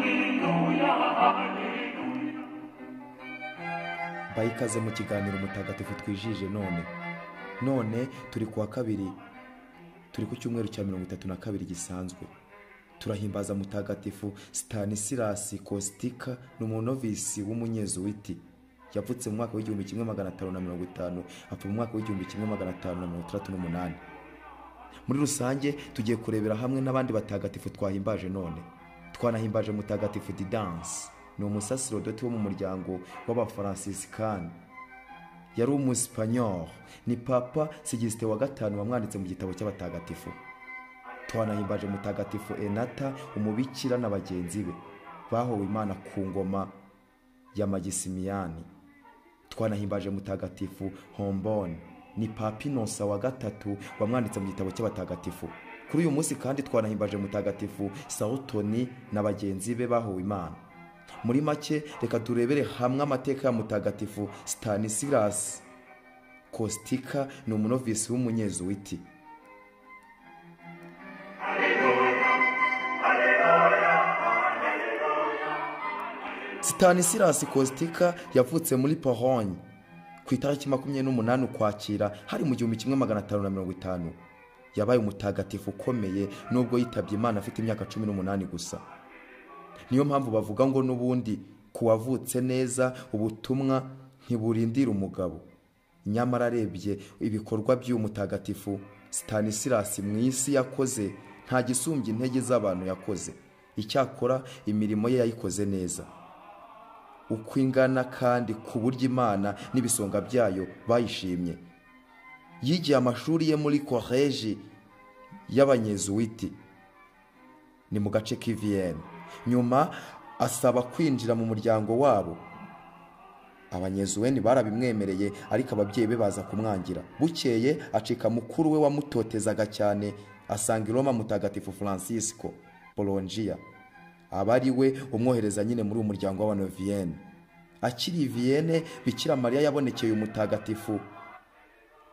Alleluia, Alleluia. Mbaye ikaze mu kiganiro mutagatifu twijije none. None turi kuwa kabiri, turi ku cyumweru cya 32 gisanzwe. Turahimbaza mutagatifu Stanislas Kostka, ni umunovisi w'umunyezuwiti. Yavutse mu mwaka w'1550 apfa mu mwaka w'1568. Muri rusange tugiye kurebera hamwe n'abandi batagatifu twahimbaje none. Twanahimbaje mutagatifu Didance, ni umusaserdoti wo mu muryango w'Abafaransisikani. Yari umusipanyol, ni Papa Sigisite wa gatanu wamwanditse mu gitabo cy'abatagatifu. Twanahimbaje mutagatifu Enata, umubikira na bagenzi be bahowe Imana ku ngoma ya Magisimiyani. Twanahimbaje mutagatifu Hombone, ni Papa Inosa wa gatatu wamwanditse mu gitabo cy'abatagatifu. Kuri uyu munsi kandi twanahimbaje mutagatifu Sautoni na bagenzi be bahowe Imana. Muri make reka turebere hamwe amateka ya mutagatifu Stanislas Kostka, ni umunovisi w'umunyezuwiti. Stanislas Kostka yavutse muri Pologne ku itariki 28 Ukwakira hari mu 1550. Yabaye umutagatifu ukomeye nubwo yitabye Imana afite imyaka 18 gusa. Niyo mpamvu bavuga ngo n'ubundi kuwavutse neza ubutumwa ntiburindira umugabo. Nyamara arebye ibikorwa by'uyu mutagatifu Stanislas mu isi yakoze, nta gisumbye intege z'abantu yakoze. Icyakora imirimo ye yayikoze neza uko ingana, kandi ku buryo Imana n'ibisonga byayo bayishimye. Yigiye amashuri ye muri koleji y'Abanyezuwiti, ni mu gace k'i Vienne. Nyuma asaba kwinjira mu muryango wabo. Abanyezuweni barabimwemereye, ariko ababyeyi be baza kumwangira. Bukeye acika mukuru we wamutotezaga cyane, asanga i Roma mutagatifu Francisco Bolongia, aba ari we umwohereza nyine muri uwo muryango w'Abanovienne. Akiri i Vienne, Bikira Mariya yabonekeye umutagatifu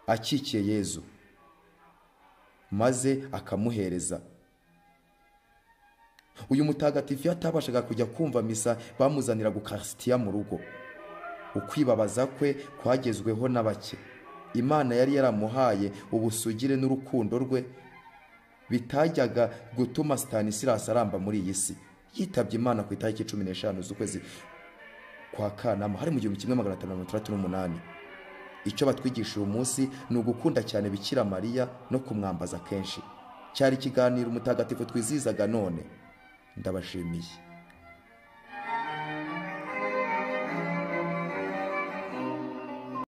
akikiye Yezu, maze akamuhereza. Uyu mutagatifu yatabashaga kujya kumva misa, bamuzanira gukarisitiya mu rugo. Ukwibabaza kwe kwagezweho na bake. Imana yari yaramuhaye ubusugire n'urukundo rwe bitajyaga gutuma Stanislas aramba muri iyi si. Yitabye Imana ku itariki 15 z'ukwezi kwa Kanama hari mu 1568. Icyo batwigisha uyu munsi ni ugukunda cyane Bikira Mariya no kumwambaza kenshi. Cyari ikiganiro mutagatifu twizihizaga none. Ndabashimiye.